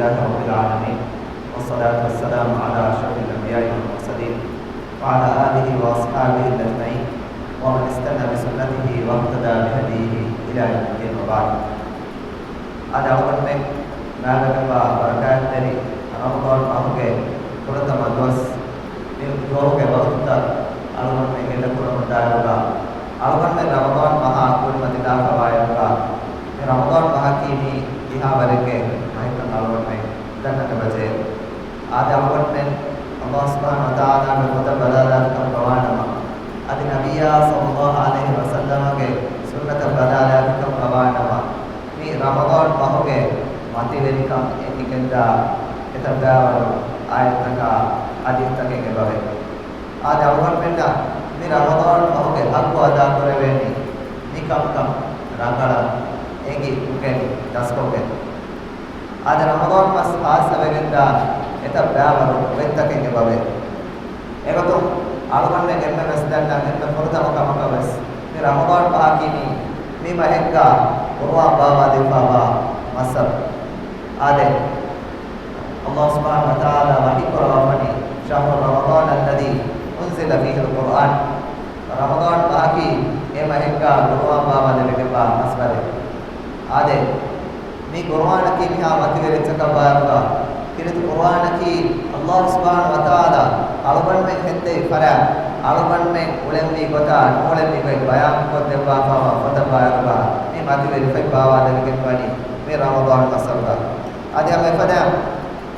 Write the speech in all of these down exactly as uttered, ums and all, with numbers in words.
لله رب العالمين، والصلاة والسلام على أشرف الأنبياء والمرسلين، وعلى آله وأصحابه أجمعين، ومن استنى بسنته واهتدى بهديه إلى يوم الدين، وبعد. އަދި އަޅުގަނޑުމެން މާތްވެގެންވާ ބަރަކާތްތެރި ރަމަޟާން މަހުގެ ފުރަތަމަ ދުވަސް، މި ދުވަހުގެ ވަގުތުތައް އަޅުގަނޑުމެން ގެންދަކުރަމުންދާއިރުގަ، އަޅުގަނޑުމެން ރަމަޟާން މަހާ ކުރިމަތިލާފަވާއިރުގަ، މި ރަމަޟާން މަހަކީ މީ ކިހާވަރެއްގެ މަހެއްކަން އަޅުގަނޑުމެން ދަންނަން އެބަޖެހޭ. އާދެ، އަޅުގަނޑުމެން ﷲ ސުބްޙާނަހޫ ވަތަޢާލާގެ ގޮތަށް ބަލާލާފިކަމުގަވާނަމަ، އަދި ނަބިއްޔާ ޞައްލަﷲ ޢަލައިހި ވަސައްލަމަގެ ސުންނަތަށް ބަލާލާފިކަމުގަވާނަމަ، މި ރަމަޟާން މަހުގެ މަތިވެރިކަން އެނގިގެންދާ އެތައް ބައިވަރު އާޔަތްތަކާ ޙަދީޘްތަކެއް އެބަވޭ. އާދެ، އަޅުގަނޑުމެންނަށް މި ރަމަޟާން މަހުގެ ޙައްޤު އަދާކުރެވޭނީ މި ކަންކަން ރަނގަޅަށް އެނގި އުނގެނި ދަސްކޮށްގެން. އާދެ، ރަމަޟާން މަސް ޚާއްޞަވެގެންދާ އެތައް ބައިވަރު އޮތްތަކެއް އެބަވޭ. އެގޮތުން އަޅުގަނޑުމެން އެންމެން ވެސް ދަންނަ އެންމެ ފުރަތަމަ ކަމަކަށް ވެސް، މި ރަމަޟާން މަހަކީ މީ، މި މަހެއްގަ ޤުރުއާން ބާވާލެވިފައިވާ މައްސަރު. އާދެ، ﷲ ސުބްޙާނަހޫ ވަތަޢާލާ ވަޙީ ކުރައްވަނީ، شهر رمضان الذي أنزل فيه القرآن. ރަމަޟާން މަހަކީ އެ މަހެއްގަ ޤުރުއާން ބާވާލެވިގެންވާ މަސްވަރެއް. އާދެ، މި ޤުރުއާނަކީ މިހާ މަތިވެރި އެއްޗަކަށްވާއިރުގަ، ކީރިތި ޤުރުއާނަކީ ﷲ ސުބްޙާނަހޫ ވަތަޢާލާ އަޅުގަނޑުމެން ހެއްދެވި ފަރާތް، އަޅުގަނޑުމެން އުޅެންވީ ގޮތާ ނޫޅެންވީ ގޮތް ބަޔާންކޮށްދެއްވާފައިވާ ފޮތަށްވާއިރުގަ، މި މަތިވެރި ފޮތް ބާވާލެވިގެންވަނީ މި ރަމަޟާން މަސްއަށް. އަދި ހަމަ އެފަދައިން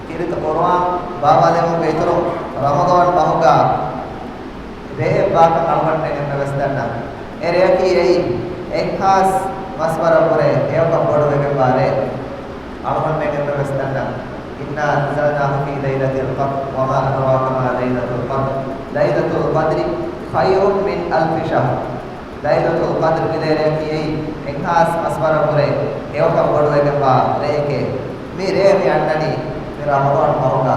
ކީރިތި ޤުރުއާން ބާވާލެވުމުގެ އިތުރުން ރަމަޟާން މަހުގަ ރެއެއް ވާކަން އަޅުގަނޑުމެން އެންމެ ވެސް ދަންނަ. އެ ރެޔަކީ އެއީ އެއްހާސް މަސްވަރަށްވުރެ ހެޔޮކަން ބޮޑުވެގެންވާ ރެ. އަޅުގަނޑުމެން އެންމެ ވެސް ދަންނަ، إنا أنزلناه في ليلة القدر وما أدراك ما ليلة القدر، ليلة القدر خير من ألف شهر. ލައިލަތުލް ޤަދްރު ގިނަ ރެޔަކީ އެއީ އެއްހާސް މަސްވަރަށްވުރެ ހެޔޮކަން ބޮޑުވެގެންވާ ރެއެކޭ. މި ރޭ މި އަންނަނީ މި ރަމަޟާން މަހުގަ.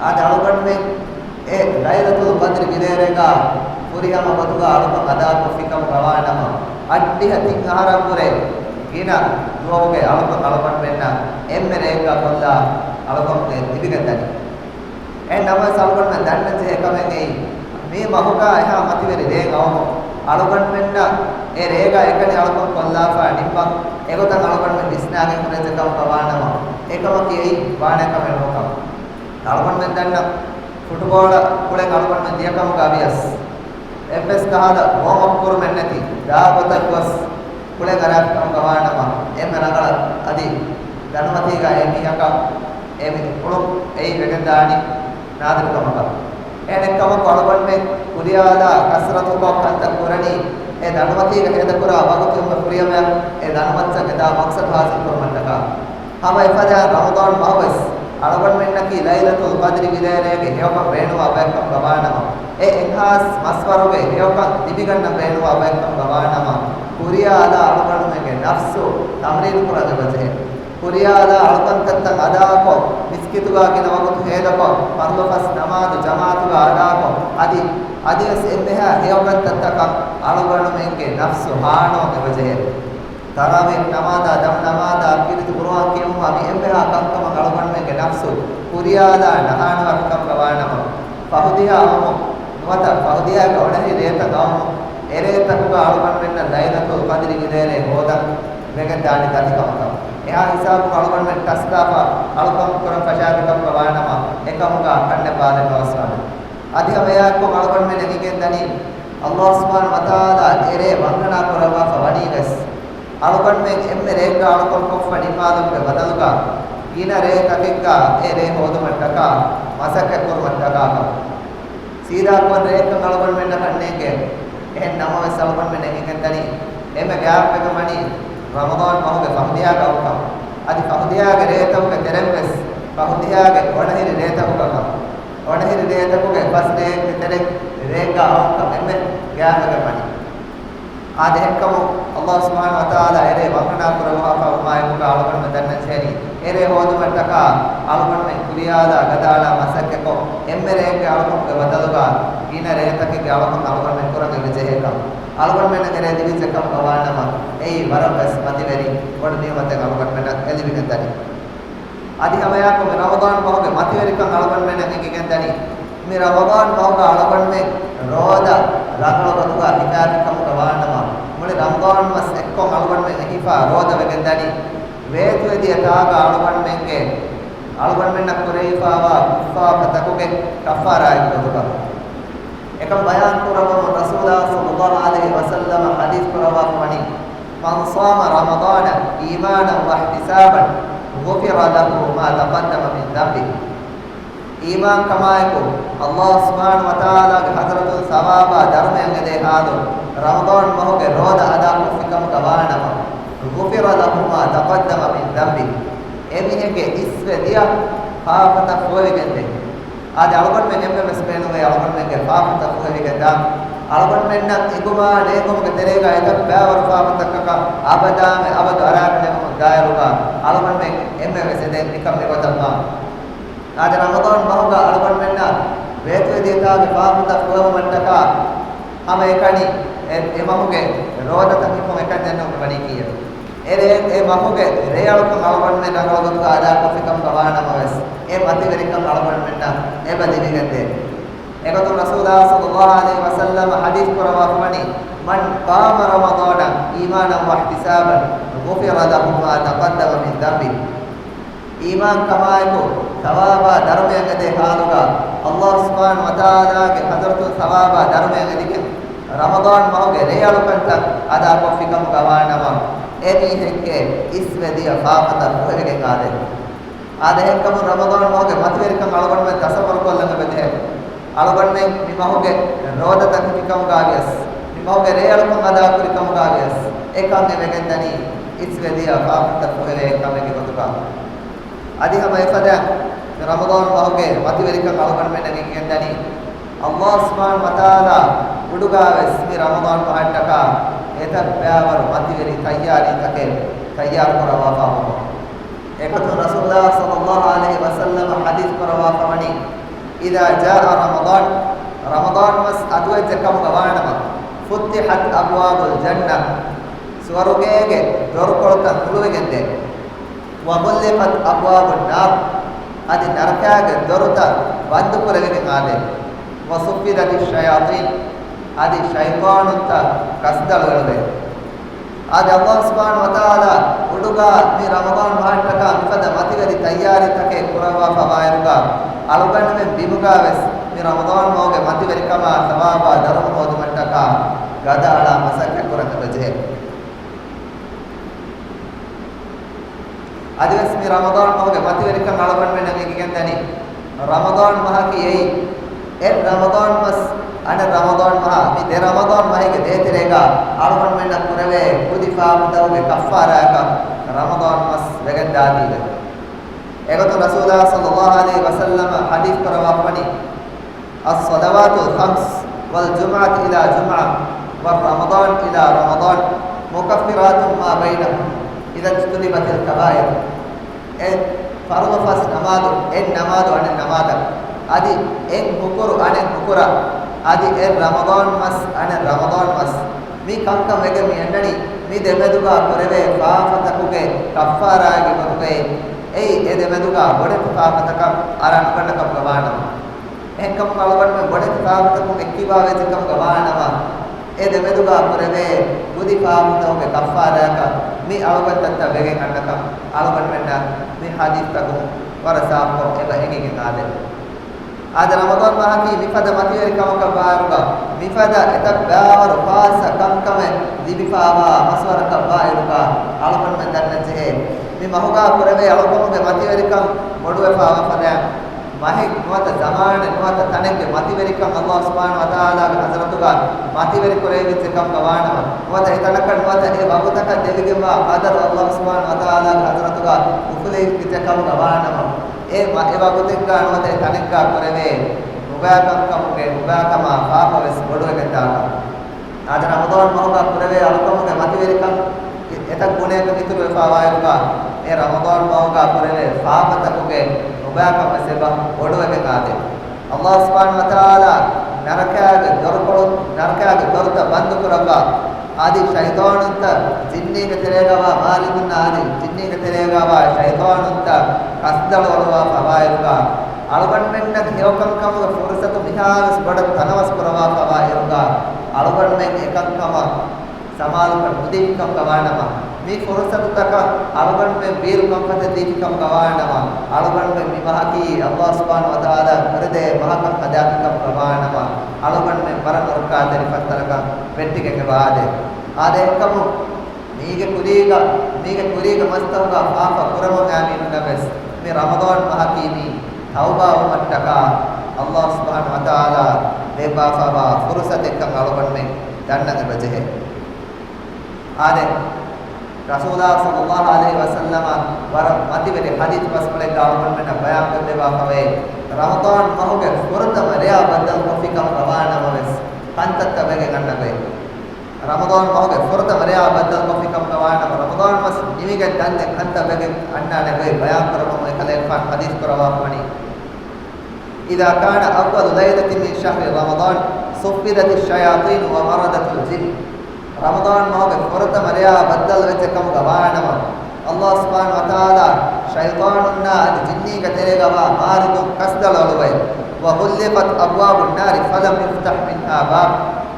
އާދެ، އަޅުގަނޑުމެން އެ ލައިލަތުލް ޤަދްރު ގިނަ ރޭގަ ފުރިހަމަ ގޮތުގަ އަޅުކަން އަދާކޮށްފިކަމުގަވާނަމަ، އަށްޑިހަ ތިން އަހަރަށްވުރެ ގިނަ ދުވަހުގެ އަޅުކަން އަޅުގަނޑުމެންނަށް އެންމެ ރެއެއްގަ ކޮށްލާ އަޅުކަން ލިބިގެންދަނީ. އެހެން ނަމަވެސް އަޅުގަނޑުމެން ދަންނަން ޖެހޭ ކަމެއް އެއީ، މި މަހުގަ އެހާ މަތިވެރި ރެއެއް އައުމު، އަޅުގަނޑުމެންނަށް އެ ރޭގަ އެކަނި އަޅުކަން ކޮށްލާފަ ނިންމަން އެގޮތަށް އަޅުގަނޑުމެން ވިސްނާގެން ހުރެއްޖެ ކަމަކަށް ވާނަމަ، އެކަމަކީ އެއީ ވާނެ ކަމެއް ނޫން ކަމަށް. އަޅުގަނޑުމެން ދަންނަ ފުޓުބޯޅަ ކުޅެން އަޅުގަނޑުމެން ދިޔަ ކަމުގަ ވިޔަސް، އެއްވެސް ކަހަލަ ވޯމްއަޕް ކުރުމެއް ނެތި، ދާ ގޮތަށް ގޮސް ކުޅެން އަރާފި ކަމުގަ ވާނަމަ، އެންމެ ރަނގަޅަށް އަދި ދަނޑުމަތީގަ އެ މީހަކަށް އެ މި ކުޅުން އެއީ ވެގެންދާނީ ނާދިރު ކަމަކަށް. އެހެނެއްކަމަކު އަޅުގަނޑުމެން ކުރިޔާލާ ކަސްރަތުކޮށް ކަންތައް ކުރަނީ، އެ ދަނޑުމަތީގަ ހޭދަކުރާ ވަގުތު އެންމެ ފުރިހަމަޔަށް އެ ދަނޑުމައްޗަށް އެދާ މަޤްޞަދު ހާސިލް ކުރުމަށްޓަކާ. ހަމަ އެފަދައިން ރަމަޟާން މަހުވެސް އަޅުގަނޑުމެންނަކީ ލައިލަތުލް ޤަދްރި ގިނަ ރޭގެ ހެޔޮކަން ބޭނުންވާ ބައެއްކަމުގަ ވާނަމަ، އެ އެއްހާސް މަސްވަރުގެ ހެޔޮކަން ލިބިގަންނަން ބޭނުންވާ ބައެއްކަމުގަ ވާނަމަ، ކުރިޔާލާ އަޅުގަނޑުމެންގެ ނަފްސު ތަމްރީނު ކުރަން އެބަޖެހޭ. ކުރިޔާލާ އަޅުކަންތައްތައް އަދާކޮށް، މިސްކިތުގަ ގިނަ ވަގުތު ހޭދަކޮށް، ފަރުޟު ފަސް ނަމާދު ޖަމާޢަތުގަ އަދާކޮށް، އަދި، އަދިވެސް އެންމެހާ ހެޔޮކަންތައްތަކަށް އަޅުގަނޑުމެންގެ ނަފްސު ހާނޯން އެބަޖެހޭ. ތަރާވީޙް ނަމާދާ، ދަމު ނަމާދާ، ކީރިތި ޤުރުއާން ކިޔެވުމާ މި އެންމެހާ ކަންކަމަށް އަޅުގަނޑުމެންގެ ނަފްސު ކުރިޔާލާ ނަހާނުވާފިކަމުގަ ވާނަމަ، ފަހު ދިހަ އައުމު، ނުވަތަ ފަހު ދިހައިގެ އޮނަހިރި ރޭތައް އައުމު، އެރޭތަކުގަ އަޅުގަނޑުމެންނަށް ލައިލަތުލް ޤަދްރި ގިނަ ރޭ ހޯދަން ވެގެންދާނެ ދަތިކަމަކަށް. އެހާ ހިސާބުގަ އަޅުގަނޑުމެން ޓަސްލާފަ އަޅުކަން ކުރަން ފަށާފިކަމުގަ ވާނަމަ، އެކަމުގަ ކަންނެއް ބާލެއް ނުވަސްވާނެ. އަދި ހަމައެއާއެކު އަޅުގަނޑުމެން އެނގިގެންދަނީ، ﷲ ސުބްޙާނަހޫ ވަތަޢާލާ އެރޭ ވަންހަނާ ކުރައްވާފަ ވަނީވެސް، އަޅުގަނޑުމެން އެންމެ ރެއެއްގަ އަޅުކަން ކޮށްފަ ނިންމާލުމުގެ ބަދަލުގަ، ގިނަ ރޭތަކެއްގަ އެ ރޭ ހޯދުމަށްޓަކާ މަސައްކަތް ކުރުމަށްޓަކާކަން. ސީދާ ކޮން ރެއެއްކަން އަޅުގަނޑުމެންނަށް ކަންނޭނގެ. އެހެން ނަމަވެސް އަޅުގަނޑުމެން އެނގިގެންދަނީ، އެންމެ ގާތްވެގެން ވަނީ ރަމަޟާން މަހުގެ ފަހު ދިހައިގެ އައުކަން. އަދި ފަހު ދިހައިގެ ރޭތަކުގެ ތެރެއިން ވެސް ފަހު ދިހައިގެ އޮނަހިރި ރޭތަކުގަ ކަން. އޮނަހިރި ރޭތަކުގެ ފަސް ރެއެއްގެ ތެރެއިން ރެއެއްގަ އައުކަން އެންމެ ގާތްވެގެން ވަނީ. އާދެ، އެހެންކަމުން ﷲ ސުބްޙާނަހޫ ވަތަޢާލާ އެރޭ ވަންހަނާ ކުރައްވާފަ ވުމާއެކުގަ އަޅުގަނޑުމެން ދަންނަން ޖެހެނީ، އެރޭ ހޯދުމަށްޓަކާ އަޅުގަނޑުމެން ކުރިޔާލާ ގަދައަޅާ މަސައްކަތްކޮށް، އެންމެ ރެއެއްގެ އަޅުކަމުގެ ބަދަލުގަ ގިނަ ރޭތަކެއްގެ އަޅުކަން އަޅުގަނޑުމެން ކުރަން އެބަޖެހޭކަން. އަޅުގަނޑުމެންނަށް އެރޭ ލިބިއްޖެ ކަމުގަ ވާނަމަ، އެއީ ވަރަށް ވެސް މަތިވެރި ބޮޑު ނިޢުމަތެއް އަޅުގަނޑުމެންނަށް އެ ލިބިގެންދަނީ. އަދި ހަމައެއާއެކު މި ރަމަޟާން މަހުގެ މަތިވެރިކަން އަޅުގަނޑުމެންނަށް އެނގިގެންދަނީ، މި ރަމަޟާން މަހުގަ އަޅުގަނޑުމެން ރޯދަ ރަނގަޅު ގޮތުގަ ހިފާފިކަމުގަ ވާނަމަ، މުޅި ރަމަޟާން މަސް އެއްކޮށް އަޅުގަނޑުމެން ހިފާ ރޯދަ ވެގެންދަނީ، ވޭތުވެދިޔަ ތާގަ އަޅުގަނޑުމެންގެ، އަޅުގަނޑުމެންނަށް ކުރެވިފާވާ ކުށްފާފަތަކުގެ ކައްފާރާއެއް ގޮތުގަ. އެކަން ބަޔާން ކުރައްވަމުން ރަސޫލާ ޞައްލައްލާހު ޢަލައިހި ވަސައްލަމަ ޙަދީޘް ކުރައްވާފަވަނީ، "من صام رمضان إيمانا واحتسابا غفر له ما تقدم من ذنبه." އީމާންކަމާއެކު، ﷲ ސުބްޙާނަހޫ ވަތަޢާލާގެ ޙަޟްރަތުން ޘަވާބާ ދަރުމައެއް އެދޭ ޙާލުން، ރަމަޟާން މަހުގެ ރޯދަ އަދާކޮށްފިކަމުގަ ވާނަމަ، "غفر له ما تقدم من ذنبه." އެމީހެއްގެ އިސްވެ ދިޔަ ފާފަތައް ފުހެވިގެންދޭ. އާދެ، އަޅުގަނޑުމެން އެންމެން ވެސް ބޭނުންވޭ، އަޅުގަނޑުމެންގެ ފާފަތައް ފުހެވިގެންދާން. އަޅުގަނޑުމެންނަށް އެނގުމާ ނޭނގުމުގެ ތެރޭގަ އެތައް ބައިވަރު ފާފަތަކަކަށް އަބަދާމެ އަބަދު އަރާގަނެވުމުން ދާއިރުގަ، އަޅުގަނޑުމެން އެންމެން ވެސް އެދެން މިކަން މިގޮތަށްވާން. އާދެ، ރަމަޟާން މަހުގަ އަޅުގަނޑުމެންނަށް ވޭތުވެދިޔަތާގެ ފާފަތައް ފުހެވުމަށްޓަކާ ހަމައެކަނި އެ، އެ މަހުގެ ރޯދަތައް ހިފުން އެކަން ދެންނެވުން ވަނީ ކީއްވެ؟ އެ ރޭ، އެ މަހުގެ ރޭއަޅުކަން އަޅުގަނޑުމެން ރަނގަޅު ގޮތުގަ އަދާކޮށްފިކަމުގަ ވާނަމަވެސް، އެ މަތިވެރިކަން އަޅުގަނޑުމެންނަށް އެބަ ލިބިގެންދޭ. އެގޮތުން ރަސޫލާ ޞައްލައްލާހު ޢަލައިހި ވަސައްލަމަ ޙަދީޘް ކުރައްވާފަވަނީ، "من قام رمضان إيمانا واحتسابا غفر له ما تقدم من ذنبه." އީމާންކަމާއެކު ޘަވާބާ ދަރުމައެއް އެދޭ ޙާލުގަ، ﷲ ސުބްޙާނަހޫ ވަތަޢާލާގެ ޙަޟްރަތުން ޘަވާބާ ދަރުމައެއް އެދިގެން، ރަމަޟާން މަހުގެ ރޭއަޅުކަންތައް އަދާކޮށްފިކަމުގަ ވާނަމަ، އެމީހެއްގެ އިސްވެ ދިޔަ ފާފަތައް ފުހެވިގެން އާދޭ. އާދެ، އެހެންކަމުން ރަމަޟާން މަހުގެ މަތިވެރިކަން އަޅުގަނޑުމެން ތަޞައްވަރުކޮށްލަން އެބަޖެހޭ. އަޅުގަނޑުމެން މި މަހުގެ ރޯދަތައް ހިފިކަމުގަވިޔަސް، މި މަހުގެ ރޭއަޅުކަން އަދާކުރިކަމުގަވިޔަސް، އެކަން އެ ވެގެންދަނީ އިސްވެ ދިޔަ ފާފަތައް ފުހެވޭ ކަމެއްގެ ގޮތުގަ. އަދި ހަމަ އެފަދައިން މި ރަމަޟާން މަހުގެ މަތިވެރިކަން އަޅުގަނޑުމެންނަށް އެނގިގެންދަނީ، ﷲ ސުބްޙާނަހޫ ވަތަޢާލާ އުޑުގަވެސް މި ރަމަޟާން މަހަށްޓަކާ އެތައް ބައިވަރު މަތިވެރި ތައްޔާރީތަކެއް ތައްޔާރު ކުރައްވާފަވަމުން. އެގޮތުން ރަސޫލާ ޞައްލައްލާހު ޢަލައިހި ވަސައްލަމަ ޙަދީޘް ކުރައްވާފަވަނީ، "إذا جاء رمضان، ރަމަޟާން މަސް އަތުވެއްޖެ ކަމުގަ ވާނަމަ، ފުތިޙަތް އަބްވާބުލް ޖަންނަ، ސުވަރުގޭގެ ދޮރުކޮޅުތައް ހުޅުވިގެންދޭ، ވަޣުލިޤަތް އަބްވާބުން ނާރް، އަދި ނަރަކާގެ ދޮރުތައް ބަންދުކުރެވިގެން އާދޭ، ވަޞުއްފިދަތިއް ޝަޔާޠީން، އަދި ޝައިޠާނުންތައް ކަސްދަޅުއެޅުވޭ." އާދެ، ﷲ ސުބްޙާނަހޫ ވަތަޢާލާ އުޑުގަ މި ރަމަޟާން މަހަށްޓަކާ މިފަދަ މަތިވެރި ތައްޔާރީތަކެއް ކުރައްވާފަވާއިރުގަ، އަޅުގަނޑުމެން ބިމުގަވެސް މި ރަމަޟާން މަހުގެ މަތިވެރިކަމާ ޘަވާބާ ދަރުމަ ހޯދުމަށްޓަކާ ގަދައަޅާ މަސައްކަތް ކުރަން އެބަޖެހޭ. އަދިވެސް މި ރަމަޟާން މަހުގެ މަތިވެރިކަން އަޅުގަނޑުމެންނަށް އެނގިގެންދަނީ، ރަމަޟާން މަހަކީ އެއީ، އެއް ރަމަޟާން މަސް، އަނެއް ރަމަޟާން މަހާ، މި ދެ ރަމަޟާން މަހެއްގެ ދޭތެރޭގަ އަޅުގަނޑުމެންނަށް ކުރެވޭ ކުދި ފާފަތަކުގެ ކައްފާރާއަކަށް ރަމަޟާން މަސް ވެގެންދާތީވެ. އެގޮތުން ރަސޫލާ ޞައްލައްލާހު ޢަލައިހި ވަސައްލަމަ ޙަދީޘް ކުރައްވާފަވަނީ، "الصلوات الخمس والجمعة إلى جمعة ورمضان إلى رمضان مكفرات ما بينهن إذا اجتنبت الكبائر." އެ ފަރުޟު ފަސް ނަމާދު، އެއް ނަމާދު އަނެއް ނަމާދަށް، އަދި އެއް ހުކުރު އަނެއް ހުކުރަށް، އަދި އެއް ރަމަޟާން މަސް އަނެއް ރަމަޟާން މަސް، މި ކަންކަން ވެގެން މި އަންނަނީ، މި ދެމެދުގަ ކުރެވޭ ފާފަތަކުގެ ކައްފާރާގެ ގޮތުގައި، އެއީ އެ ދެމެދުގަ ބޮޑެތި ފާފަތަކަށް އަރާނުކަންނަ ކަމުގަ ވާނަމަ. އެހެންކަމުން އަޅުގަނޑުމެން ބޮޑެތި ފާފަތަކުން އެއްކިބާވެއްޖެ ކަމުގަ ވާނަމަ، އެ ދެމެދުގަ ކުރެވޭ ކުދި ފާފަތަކުގެ ކައްފާރާއަކަށް މި އަޅުކަންތައްތައް ވެގެން އަންނަކަން އަޅުގަނޑުމެންނަށް މި ޙަދީޘްތަކުން ވަރަށް ސާފުކޮށް އެބަ އެނގިގެން އާދޭ. އާދެ، ރަމަޟާން މަހަކީ މިފަދަ މަތިވެރި ކަމަކަށް ވާއިރުގަ، މިފަދަ އެތައް ބާވަރު ޚާއްޞަ ކަންކަމެއް ލިބިފާވާ މަސްވަރަކަށް ވާއިރުގަ، އަޅުގަނޑުމެން ދަންނަންޖެހޭ، މި މަހުގަ ކުރެވޭ އަޅުކަމުގެ މަތިވެރިކަން ބޮޑުވެފާވާ ފަދައިން، މަހެއް ނުވަތަ ޒަމާނެއް ނުވަތަ ތަނެއްގެ މަތިވެރިކަން ﷲ ސުބްޙާނަހޫ ވަތަޢާލާގެ ޙަޟްރަތުގަ މަތިވެރި ކުރެވިއްޖެ ކަމުގަ ވާނަމަ، ނުވަތަ އެތަނަކަށް ނުވަތަ އެ ވަގުތަކަށް ދެވިގެންވާ ޤަދަރު ﷲ ސުބްޙާނަހޫ ވަތަޢާލާގެ ޙަޟްރަތުގަ އުފުލިވިއްޖެ ކަމުގަ ވާނަމަ، އެ މަ-، އެ ވަގުތެއްގަ ނުވަތަ އެ ތަނެއްގަ ކުރެވޭ ނުބައިކަންކަމުގެ ނުބައިކަމާ ފާފަވެސް ބޮޑުވެގެންދާކަން. އާދެ، ރަމަޟާން މަހުގަ ކުރެވޭ އަޅުކަމުގެ މަތިވެރިކަން އެތައް ގުނައަކަށް އިތުރުވެފާވާއިރުގަ، އެ ރަމަޟާން މަހުގަ ކުރެވޭ ފާފަތަކުގެ ނުބައިކަން ވެސް އެބަ ބޮޑުވެގެން އާދޭ. ﷲ ސުބްޙާނަހޫ ވަތަޢާލާ ނަރަކާގެ ދޮރުކޮޅު، ނަރަކާގެ ދޮރުތައް ބަންދު ކުރައްވާ، އަދި ޝައިޠާނުންތައް ޖިންނީގެ ތެރޭގަވާ މާރިދުންނަށް އަދި ޖިންނީގެ ތެރޭގަވާ ޝައިޠާނުންތައް ކަސްދަޅު އޮޅުވާފަވާއިރުގަ، އަޅުގަނޑުމެންނަށް ހެޔޮކަންކަމުގެ ފުރުސަތު މިހާވެސް ބޮޑަށް ތަނަވަސް ކުރަވާފަވާއިރުގަ، އަޅުގަނޑުމެން އެކަންކަމަށް ސަމާލުކަން ނުދީފިކަމުގަ ވާނަމަ، މި ފުރުސަތުތަކަށް އަޅުގަނޑުމެން ބީރު ކަންފަތެއް ދީފިކަމުގަ ވާނަމަ، އަޅުގަނޑުމެން މި މަހަކީ ﷲ ސުބްޙާނަހޫ ވަތަޢާލާ ކުރެދޭ މަހަކަށް ހަދާފިކަމުގަ ވާނަމަ، އަޅުގަނޑުމެން ވަރަށް ނުރައްކާތެރި ފައްތަރަކަށް ވެއްޓިގެން އެބަ އާދޭ. އާދެ އެހެންކަމުން މީގެ ކުރީގަ، މީގެ ކުރީގެ މަސްތަކުގަ ފާފަ ކުރަމުން އައިމީހުންނަށް ވެސް މި ރަމަޟާން މަހަކީ މީ ތައުބާވުމަށްޓަކާ ﷲ ސުބްޙާނަހޫ ވަތަޢާލާ ދެއްވާފަވާ ފުރުސަތެއްކަން އަޅުގަނޑުމެން ދަންނަން އެބަޖެހޭ. އާދެ، ރަސޫލާ ޞައްލައްލާހު ޢަލައިހި ވަސައްލަމަ ވަރަށް މަތިވެރި ޙަދީޘް ބަސްފުޅެއްގަ އަޅުގަނޑުމެންނަށް ބަޔާންކޮށްދެއްވާފަވޭ، ރަމަޟާން މަހުގެ ފުރަތަމަ ރެޔާ ބައްދަލުކޮށްފިކަމުގަ ވާނަމަވެސް، ކަންތައްތައް ވެގެން އަންނަ ގޮތް. ރަމަޟާން މަހުގެ ފުރަތަމަ ރެޔާ ބައްދަލުކޮށްފިކަމުގަ ވާނަމަ، ރަމަޟާން މަސް ނިމިގެން ދަންދެން ކަންތައް ވެގެން އަންނާނެ ގޮތް ބަޔާންކުރަމުން އެކަލޭގެފާނު ޙަދީޘް ކުރައްވާފަވަނީ، إذا كان أول ليلة من شهر رمضان صفدت الشياطين ومردت الجن. ރަމަޟާން މަހުގެ ފުރަތަމަ ރެޔާ ބައްދަލުވެއްޖެ ކަމުގަ ވާނަމަ، ﷲ ސުބްޙާނަހޫ ވަތަޢާލާ ޝައިޠާނުންނާ އަދި ޖިންނީގެ ތެރޭގަވާ މާރިދުން ކަސްދަޅު އޮޅުވައި، وغلقت أبواب النار فلم يفتح منها باب.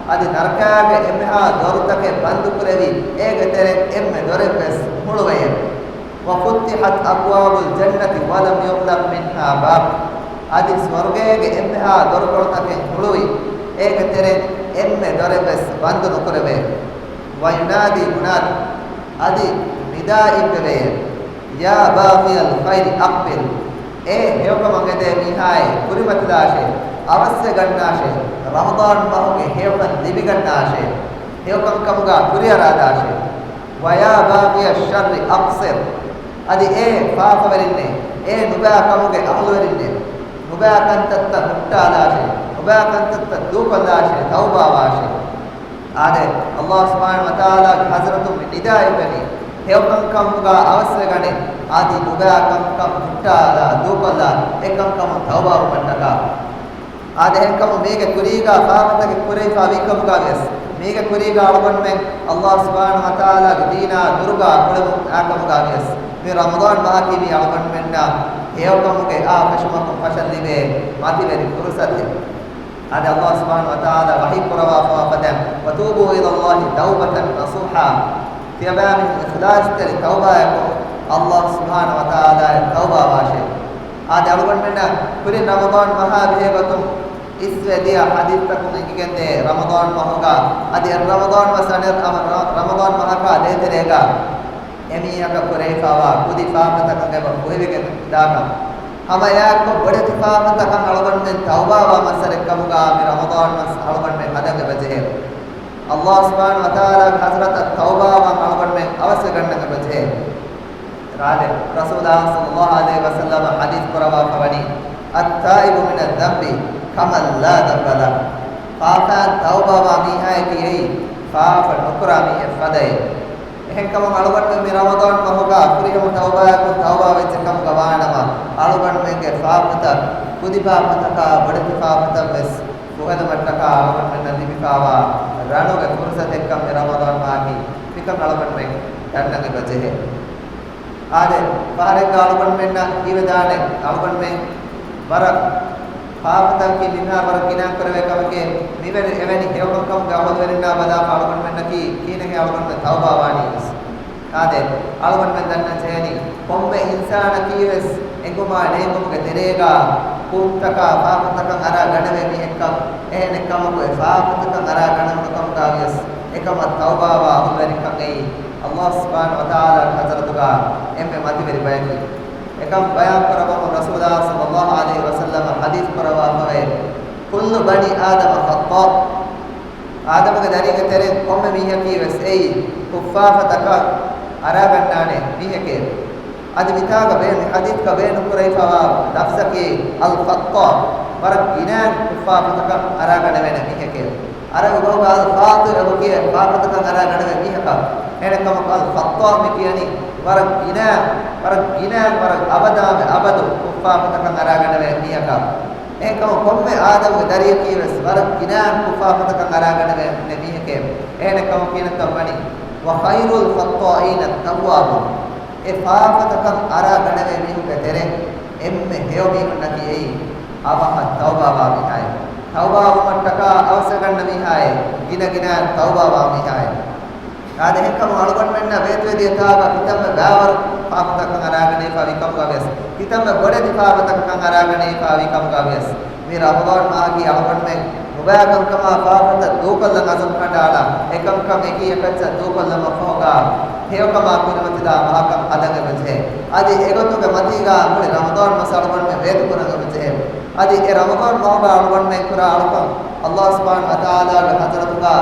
އަދި ނަރަކާގެ އެންމެހާ ދޮރުތަކެއް ބަންދުކުރެވި، އޭގެ ތެރެއިން އެންމެ ދޮރެއްވެސް ނުހުޅުވައެވެ. وفتحت أبواب الجنة ولم يغلق منها باب. އަދި ސުވަރުގޭގެ އެންމެހާ ދޮރުކޮޅުތަކެއް ހުޅުވި، އޭގެ ތެރެއިން އެންމެ ދޮރެއްވެސް ބަންދު ނުކުރެވޭ. وينادي مناد، އަދި ނިދާއެއް ވެވޭ، يا باغي الخير أقبل. އޭ ހެޔޮކަމަށް އެދޭ މީހާއޭ، ކުރިމަތިލާށޭ، އަވަސްވެގަންނާށޭ، ރަމަޟާން މަހުގެ ހެޔޮކަން ލިބިގަންނާށޭ، ހެޔޮކަންކަމުގަ ކުރިއަރާދާށޭ. ويا باغي الشر أقصر. އަދި އޭ ފާފަވެރިންނޭ، އޭ ނުބައި ކަމުގެ އަހުލުވެރިންނޭ، ނުބައި ކަންތައްތައް ހުއްޓާލާށޭ، ނުބައި ކަންތައްތައް ދޫކޮށްލާށޭ، ތައުބާވާށޭ. އާދެ، ﷲ ސުބްޙާނަހޫ ވަތަޢާލާގެ ޙަޟްރަތުން މި ނިދާ އެއްވަނީ، ހެޔޮކަންކަމުގަ އަވަސްވެގަނެ، އަދި ނުބައި ކަންކަން ހުއްޓާލާ، ދޫކޮށްލާ، އެކަންކަމުން ތައުބާވުމަށްޓަކާ. އާދެ، އެހެންކަމުން މީގެ ކުރީގަ ފާފަތަކެއް ކުރެވިފަ ވީކަމުގަ ވިޔަސް، މީގެ ކުރީގަ އަޅުގަނޑުމެން ﷲ ސުބްޙާނަހޫ ވަތަޢާލާގެ ދީނާ ދުރުގަ އުޅެމުން އާކަމުގަ ވިޔަސް، މި ރަމަޟާން މަހަކީ މީ އަޅުގަނޑުމެންނަށް ހެޔޮކަމުގެ އާ ފެށުމަކުން ފަށަން ލިބޭ މަތިވެރި ފުރުޞަތެއް. އާދެ، ﷲ ސުބްޙާނަހޫ ވަތަޢާލާ ވަޙީ ކުރައްވާފަވާ ފަދައިން، وتوبوا إلى الله توبة نصوحا. ތިޔަބައިމީހުން އިޚްލާޞްތެރި ތައުބާއަކުން ﷲ ސުބްޙާނަހޫ ވަތަޢާލާއަށް ތައުބާވާށޭ. އާދެ، އަޅުގަނޑުމެންނަށް ކުރިން ރަމަޟާން މަހާ ބެހޭގޮތުން އިސްވެ ދިޔަ ޙަދީޘްތަކުން އެނގިގެންދޭ ރަމަޟާން މަހުގަ، އަދި އެ ރަމަޟާން މަސް އަނެއް ރަ-، ރަމަޟާން މަހަކާ ދޭތެރޭގަ އެމީހަކަށް ކުރެވިފަވާ ކުދި ފާފަތަކަށް އެބަ ފުހެވިގެން ދާކަން. ހަމައެއާއެކު ބޮޑެތި ފާފަތަކަށް އަޅުގަނޑުމެން ތައުބާވާ މައްސަރެއްކަމުގަ މި ރަމަޟާން މަސް އަޅުގަނޑުމެން ހަދަން އެބަޖެހޭ. ﷲ ސުބްޙާނަހޫ ވަތަޢާލާގެ ޙަޟްރަތަށް ތައުބާވާން އަޅުގަނޑުމެން އަވަސްވެގަންނަން އެބަޖެހޭ. ރާދެ، ރަސޫލާ ޞައްލައްލާހު ޢަލައިހި ވަސައްލަމަ ޙަދީޘް ކުރައްވާފަވަނީ، التائب من الذنب كمن لا ذنب له. ފާފައިން ތައުބާވާ މީހާއަކީ އެއީ ފާފަ ނުކުރާ މީހެއް ފަދައޭ. އެހެންކަމުން އަޅުގަނޑުމެން މި ރަމަޟާން މަހުގަ ފުރިހަމަ ތައުބާއަކުން ތައުބާ ވެއްޖެ ކަމުގަ ވާނަމަ، އަޅުގަނޑުމެންގެ ފާފަތައް ކުދި ފާފަތަކާ ބޮޑެތި ފާފަތައް ވެސް ފުހެލުމަށްޓަކާ އަޅުގަނޑުމެންނަށް ލިބިފަވާ ރަނުގެ ފުރުޞަތެއްކަން މި ރަމަޟާން މަހަކީ، މިކަން އަޅުގަނޑުމެން ދަންނަން އެބަޖެހޭ. އާދެ، ފަހަރެއްގަ އަޅުގަނޑުމެންނަށް ހީވެދާނެ، އަޅުގަނޑުމެން ވަރަށް ފާފަތަކަކީ މިހާރު ވަރަށް ގިނަ ކުރެވޭ ކަމެކޭ. މިވެރި އެވެނި ހެޔޮކަންކަމުގެ އަހުލުވެރިންނާ ބަލާފަ އަޅުގަނޑުމެންނަކީ ކިހިނެއްހޭ އަޅުގަނޑުމެން ތައުބާވާނީ ވެސް. އާދެ، އަޅުގަނޑުމެން ދަންނަން ޖެހޭނީ، ކޮންމެ އިންސާނަކީ ވެސް އެނގުމާ ނޭނގުމުގެ ތެރޭގަ ކުށްތަކާ ފާފަތަކަށް އަރާ ގަނެވޭ މީހެއްކަން. އެހެނެއްކަމަކު އެ ފާފަތަކަށް އަރާ ގަނެވުނު ކަމުގަ ވިޔަސް އެކަމަށް ތައުބާވާ އަހުލުވެރިކަން އެއީ ﷲ ސުބްޙާނަހޫ ވަތަޢާލާގެ ޙަޟްރަތުގަ އެންމެ މަތިވެރި ބަޔަކީ. އެކަން ބަޔާން ކުރައްވަމުން ރަސޫލާ ޞައްލައްލާހު ޢަލައިހި ވަސައްލަމަ ޙަދީޘް ކުރައްވާފަވޭ، كل بني آدم خطاء. އާދަމުގެ ދަރީގެ ތެރެއިން ކޮންމެ މީހަކީ ވެސް އެއީ ކުށްފާފަތަކަށް އަރާގަންނާނެ މީހެކޭ. އަދި މިތާގަ ބޭ-، މި ޙަދީޘްގަ ބޭނުންކުރެވިފަވާ ލަފްޒަކީ الخطاء، ވަރަށް ގިނައިން ކުށްފާފަތަކަށް އަރާގަނެވޭނެ މީހެކޭ. އަރަބި ބަހުގަ الخاطئ އެބަ ކިޔޭ ފާފަތަކަށް އަރާ ގަނެވޭ މީހަކަށް. އެހެނެއްކަމަކު الخطاء މި ކިޔަނީ ވަރަށް ގިނަ، ވަރަށް ގިނަ، ވަރަށް އަބަދާމެ އަބަދު ކުށްފާފަތަކަށް އަރާ ގަނެވޭ މީހަކަށް. އެހެންކަމުން ކޮންމެ އާދަމުގެ ދަރިޔަކީވެސް ވަރަށް ގިނައިން ކުށްފާފަތަކަށް އަރާގަނެވޭ މީހެކޭ. އެހެނެއްކަމުން ކިހިނެއްތޯ ވަނީ، وَخَيْرُ الْخَطَّائِينَ التَّوَّابُونَ. އެ ފާފަތަކަށް އަރާގަނެވޭ މީހުންގެ ތެރޭ އެންމެ ހެޔޮ މީހުންނަކީ އެއީ އަވަހަށް ތައުބާވާ މީހާއޭ. ތައުބާވުމަށްޓަކާ އަވަސްވެގަންނަ މީހާއޭ. ގިނަގިނައިން ތައުބާވާ މީހާއޭ. އާދެ، އެހެންކަމުން އަޅުގަނޑުމެންނަށް ވޭތުވެދިޔަ ތާގަ ކިތަންމެ ބައިވަރު ފާފަތަކަށް އަރާގަނެވިފާވި ކަމުގަވިޔަސް، ކިތަންމެ ބޮޑެތި ފާފަތަކަކަށް އަރާގަނެވިފާވި ކަމުގަވިޔަސް، މި ރަމަޟާން މަހަކީ އަޅުގަނޑުމެން ނުބައި ކަންކަމާ ފާފަތައް ދޫކޮށްލަން އަޒުމް ކަނޑައަޅާ، އެކަންކަން އެކީ އެކައްޗަށް ދޫކޮށްލަމަށްފަހުގަ ހެޔޮކަމާ ކުރިމަތިލާ މަހަކަށް ހަދަން އެބަޖެހޭ. އަދި އެގޮތުގެ މަތީގަ މުޅި ރަމަޟާން މަސް އަޅުގަނޑުމެން ވޭތުކުރަން އެބަޖެހޭ. އަދި އެ ރަމަޟާން މަހުގަ އަޅުގަނޑުމެން ކުރާ އަޅުކަން ﷲ ސުބްޙާނަހޫ ވަތަޢާލާގެ ޙަޟްރަތުގަ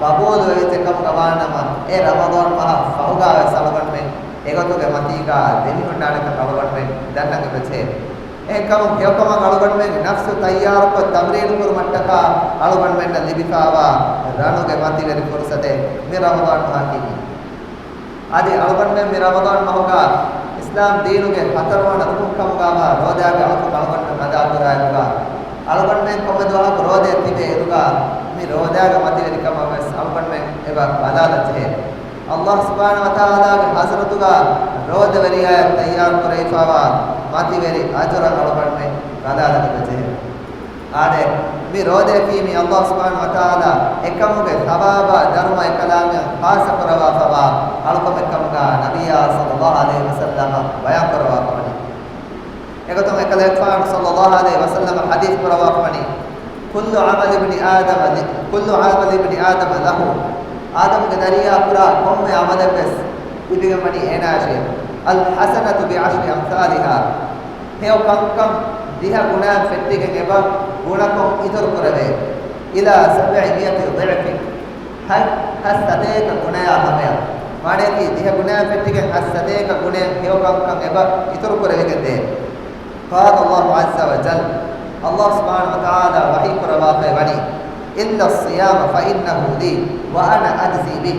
ޤަބޫލުވެވިއްޖެ ކަމުގަ ވާނަމަ، އެ ރަމަޟާން މަހަށް ފަހުގަވެސް އަޅުގަނޑުމެން އެގޮތުގެ މަތީގަ ދެމިހުންނާނެކަން އަޅުގަނޑުމެން ދަންނަން އެބަޖެހޭ. އެހެންކަމުން ހެޔޮކަމަށް އަޅުގަނޑުމެންގެ ނަފްސު ތައްޔާރުކޮށް ތަމްރީނު ކުރުމަށްޓަކާ އަޅުގަނޑުމެންނަށް ލިބިފާވާ ރަނުގެ މަތިވެރި ފުރުޞަތެއް މި ރަމަޟާން މަހަކީ. އަދި އަޅުގަނޑުމެން މި ރަމަޟާން މަހުގަ އިސްލާމް ދީނުގެ ހަތަރުވަނަ ރުކުން ކަމުގަވާ ރޯދާގެ އަޅުކަން އަޅުގަނޑުމެން އަދާކުރާއިރުގަ، އަޅުގަނޑުމެން ކޮންމެ ދުވަހަކު ރޯދައެއް ތިބޭ އިރުގަ، މި ރޯދާގެ މަތިވެރިކަމަށް ވެސް އަޅުގަނޑުމެން އެބަ ބަލާލަން ޖެހޭ. ﷲ ސުބްޙާނަހޫ ވަތަޢާލާގެ ޙަޟްރަތުގަ ރޯދަވެރިޔާއަށް ތައްޔާރު ކުރެވިފާވާ މަތިވެރި އަޖުރަށް އަޅުގަނޑުމެން ބަލާލަން ޖެހޭ. އާދެ، މި ރޯދައަކީ މި ﷲ ސުބްޙާނަހޫ ވަތަޢާލާ އެކަމުގެ ޘަވާބާ ދަރުމަ އެކަލާނގެ ޚާއްޞަ ކުރައްވާފަވާ އަޅުކަމެއްކަމުގަ ނަބިއްޔާ ޞައްލައްލާހު ޢަލައިހި ވަސައްލަމަ ބަޔާން ކުރައްވާފަވަނީ. އެގޮތުން އެކަލޭގެފާނު ޞައްލައްލާހު ޢަލައިހި ވަސައްލަމަ ޙަދީޘް ކުރައްވާފަވަނީ، كل عمل ابن آدم، كل عمل ابن آدم له. އާދަމުގެ ދަރިޔާ ކުރާ ކޮންމެ ޢަމަލެއްވެސް ލިބިގެންވަނީ އޭނާއަށޭ. الحسنة بعشر أمثالها. ހެޔޮ ކަންކަން ދިހަ ގުނައިން ފެއްޓިގެން އެބަ ގުނަކޮށް އިތުރު ކުރެވޭ. إلى سبعمائة ضعف. ހަތް، ހަތް ސަތޭކަ ގުނަޔާ ހަމަޔަށް. މާނަޔަކީ ދިހަ ގުނައިން ފެއްޓިގެން ހަތް ސަތޭކަ ގުނައިން ހެޔޮ ކަންކަން އެބަ އިތުރު ކުރެވިގެން ދޭ. قال الله عز وجل، ﷲ ސުބްޙާނަހޫ ވަތަޢާލާ ވަޙީ ކުރައްވާފައި ވަނީ، إلا الصيام فإنه لي وأنا أجزي به.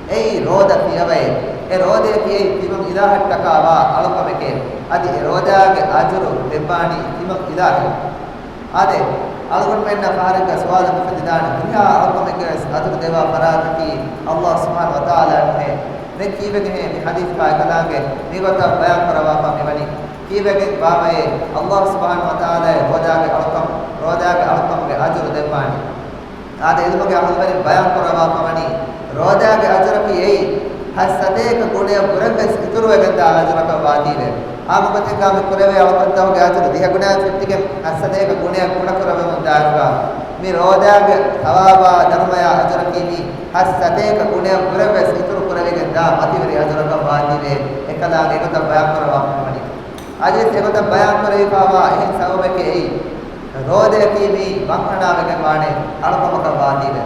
އެއީ ރޯދަ ފިޔަވައޭ. އެ ރޯދަޔަކީ އެއީ ތިމަން އިލާހަށްޓަކާ ވާ އަޅުކަމެކޭ. އަދި އެ ރޯދާގެ އަޖުރު ދެއްވާނީ ތިމަން އިލާހަށް. އާދެ، އަޅުގަނޑުމެންނަށް ފަހަރެއްގަ ސުވާލެއް އުފެދިދާނެ، ހުރިހާ އަޅުކަމެއްގެވެސް އަޖުރު ދެއްވާ ފަރާތަކީ ﷲ ސުބްޙާނަހޫ ވަތަޢާލާ ނުހޭ؟ ދެން ކީއްވެގެންހޭ މި ޙަދީޘް ކާއެކަލާނގެ މިގޮތަށް ބަޔާން ކުރައްވާފަ މިވަނީ؟ ކީއްވެގެން ވާމައޭ ﷲ ސުބްޙާނަހޫ ވަތަޢާލާ ރޯދާގެ އަޅުކަން، ރޯދާގެ އަޅުކަމުގެ އަޖުރު ދެއްވާނީ؟ އާދެ، ޢިލްމުގެ އަހުލުވެރިން ބަޔާން ކުރައްވާފަވަނީ، ރޯދާގެ އަޖުރަކީ އެއީ ހަތް ސަތޭކަ ގުނައަށްވުރެންވެސް އިތުރުވެގެންދާ އަޖުރަކަށް ވާތީވެ. އާއްމުގޮތެއްގަ މި ކުރެވޭ އަޅުކަންތަކުގެ އަޖުރު ދިހަ ގުނައިން ފެއްޓިގެން ހަތް ސަތޭކަ ގުނައަށް ގުނަކުރެވެމުންދާއިރުގަ، މި ރޯދާގެ ޘަވާބާ ދަރުމަޔާ އަޖުރަކީ މި ހަތް ސަތޭކަ ގުނައަށްވުރެންވެސް އިތުރު ކުރެވިގެންދާ މަތިވެރި އަޖުރަކަށް ވާތީވެ. އެކަލާނގެ އެގޮތަށް ބަޔާން ކުރައްވާފަވަނީ. އަދިވެސް އެގޮތަށް ބަޔާން ކުރެވިފާވާ އެހެން ސަބަބެކޭ އެއީ، ރޯދަޔަކީ މީ ވަންހަނާވެގެން ވާނެ އަޅުކަމަކަށް ވާތީވެ.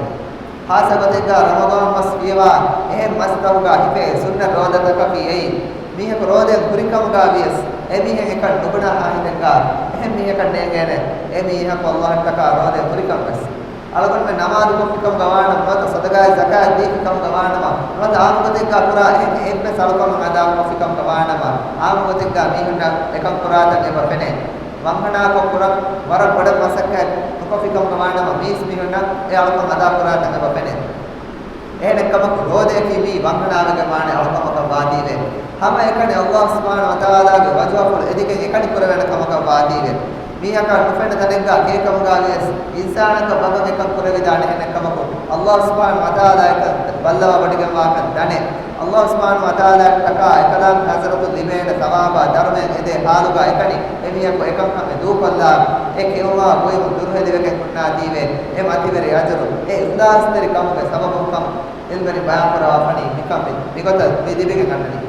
ޚާއްޞަ ގޮތެއްގަ ރަމަޟާން މަސް ފިޔަވާ އެހެން މަސްތަކުގަ ހިފޭ ސުންނަތް ރޯދަތަކަކީ އެއީ، މީހަކު ރޯދައިން ހުރިކަމުގަ ވިޔަސް، އެމީހެއް އެކަން ނުބުނާ ހާހިތެއްގަ އެހެން މީހަކަށް ނޭނގޭނެ، އެ މީހަކު ﷲ އަށްޓަކާ ރޯދައިން ހުރިކަން ވެސް. އަޅުގަނޑުމެން ނަމާދު ކޮށްފިކަމުގަ ވާނަމަ، ނުވަތަ ޞަދަޤާތް ޒަކާތް ދީފިކަމުގަ ވާނަމަ، ނުވަތަ އާއްމުގޮތެއްގަ ކުރާ އެހެން އެއްވެސް އަޅުކަމެއް އަދާ ކޮށްފިކަމުގަ ވާނަމަ، އާއްމުގޮތެއްގަ މީހުންނަށް އެކަން ކުރާތަން އެބަ ފެނޭ. ވަންހަނާކޮށް ކުރަން ވަރަށް ބޮޑަށް މަސައްކަތް ނުކޮށްފިކަމުގަ ވާނަމަ، މީސް މީހުންނަށް އެ އަޅުކަން އަދާ ކުރާތަން އެބަ ފެނޭ. އެހެނެއްކަމަކު، ރޯދަޔަކީ މީ ވަންހަނާވެގެން ވާނެ އަޅުކަމަކަށް ވާތީވެ. ހަމައެކަނި ﷲ ސުބްޙާނަހޫ ވަތަޢާލާގެ ވަޖުހަފުޅު އެދިގެން އެކަނި ކުރެވޭނެ ކަމަކަށް ވާތީވެ. މީހަކާ ނުފެންނަ ތަނެއްގަ ކޭކަމުގަ ވިޔަސް، އިންސާނަކަށް ބަކަން އެކަން ކުރެވިދާނެ. އެހެނެއްކަމަކު، ﷲ ސުބްޙާނަހޫ ވަތަޢާލާ އެކަން ބައްލަވާ ވޮޑިގެންވާކަން ދަނެ. ﷲ ސުބްޙާނަހޫ ވަތަޢާލާއަށްޓަކާ އެކަލާނގެ ޙަޟްރަތުން ލިބޭނެ ޘަވާބާ ދަރުމައެއް އެދޭ ޙާލުގަ އެކަނި އެމީހަކު އެކަންކަމެއް ދޫކޮށްލާ، އެ ކެއުމާ ބުއިމުން ދުރުހެލިވެގެން ހުންނާތީވެ. އެ މަތިވެރި އަޖުރު، އެ އިޚްލާޞްތެރި ކަމުގެ ސަބަބުން ކަމަށް ޢިލްމުވެރިން ބަޔާން ކުރައްވާފަނީ މިކަން މި، މިގޮތަށް މި ލިބިގެން އަންނަނީ.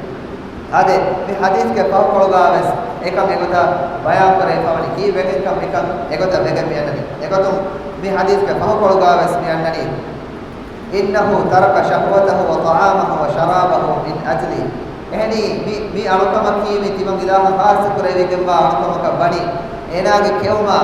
އާދެ، މި ޙަދީޘްގެ ފަހުކޮޅުގަ ވެސް އެކަން އެގޮތަށް ބަޔާން ކުރެވިފަވަނީ، ކީއްވެގެންކަން މިކަން އެގޮތަށް ވެގެން މި އަންނަނީ. އެގޮތުން މި ޙަދީޘްގެ ފަހުކޮޅުގަ ވެސް މި އަންނަނީ، إنه ترك شهوته وطعامه وشرابه من أجلي. އެހެނީ، މި، މި އަޅުކަމަކީ މި ތިމަން އިލާހަށް ޚާއްޞަ ކުރެވިގެންވާ އަޅުކަމަކަށް ވަނީ، އޭނާގެ ކެއުމާ،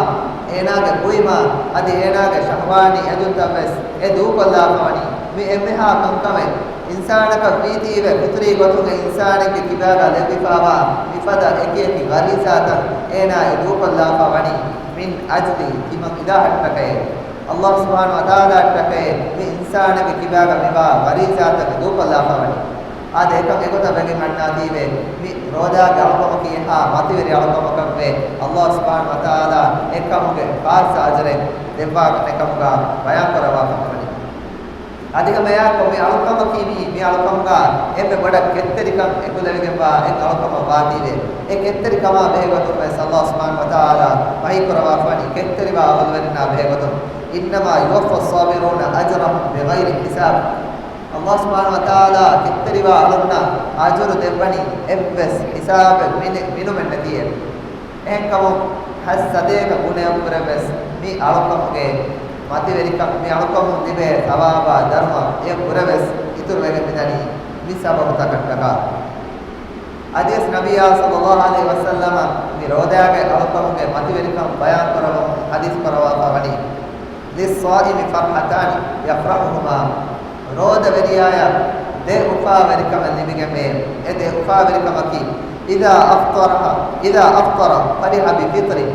އޭނާގެ ބުއިމާ، އަދި އޭނާގެ ޝަހްވާނީ އެދުންތައް ވެސް އެ ދޫކޮށްލާފަވަނީ. މި އެންމެހާ ކަންކަމެއް އިންސާނަކަށް ވީތީވެ، ފިޠުރީ ގޮތުން އެ އިންސާނެއްގެ ކިބާގަ ލެއްވިފާވާ މިފަދަ އެކިއެކި ޣަރީޒާތައް އޭނާ އެ ދޫކޮށްލާފަ ވަނީ. މިން އަޖްލި، ތިމަން އިލާހަށްޓަކައި، ﷲ ސުބްޙާނަހޫ ވަތަޢާލާއަށްޓަކައި، މި އިންސާނެއްގެ ކިބާގަ މިވާ ވަރީ ޒާތަކަށް ދޫކޮށްލާފަ ވަނީ. އާދެ، އެކަން އެގޮތަށް ވެގެން އަންނާތީވެ، މި ރޯދާގެ އަޅުކަމަކީ އެހާ މަތިވެރި އަޅުކަމަކަށްވެ، ﷲ ސުބްޙާނަހޫ ވަތަޢާލާ އެކަމުގެ ޚާއްޞަ އަޖުރެއް ދެއްވާނެކަމުގަ ބަޔާންކުރައްވާފަ ވަނީ. އަދި ހަމައެއާއެކު މި އަޅުކަމަކީ މި، މި އަޅުކަމުގަ އެންމެ ބޮޑަށް ކެތްތެރިކަން އެކުލެވިގެންވާ އެއް އަޅުކަމަށް ވާތީވެ، އެ ކެތްތެރިކަމާ ބެހޭގޮތުން ވެސް ﷲ ސުބްޙާނަހޫ ވަތަޢާލާ ވަޙީކުރައްވާފަވަނީ ކެތްތެރިވާ އަމަލުވެރިންނާ ބެހޭގޮތުން، إنما يوفى الصابرون أجرهم بغير حساب. ﷲ ސުބްޙާނަހޫ ވަތަޢާލާ ކެތްތެރިވާ އަހަރުންނަށް އަޖުރު ދެއްވަނީ އެއްވެސް ހިސާބެއް މިނެ-، މިނުމެއްނެތީއެވެ. އެހެންކަމުން ހަތް ސަތޭކަ ގުނައަށްވުރެވެސް މި އަޅުކަމުގެ މަތިވެރިކަން، މި އަޅުކަމުން ލިބޭ ސަވާބާ ދަރުމަ އެއަށްވުރެވެސް އިތުރުވެގެން މިދަނީ މި ސަބަބުތަކަށްޓަކާ. އަދިވެސް ނަބިއްޔާ ޞައްލައްލާހު ޢަލައިހި ވަސައްލަމަ މި ރޯދާގެ އަޅުކަމުގެ މަތިވެރިކަން ބަޔާންކުރައްވަމުން ޙަދީޘް ކުރައްވާފަ ވަނީ، للصائم فرحتان يفرحهما، ރޯދަވެރިޔާޔަށް ދެ އުފާވެރިކަމެއް ލިބިގެންވޭ. އެ ދެ އުފާވެރިކަމަކީ، إذا أفطر، إذا أفطر فرح بفطره،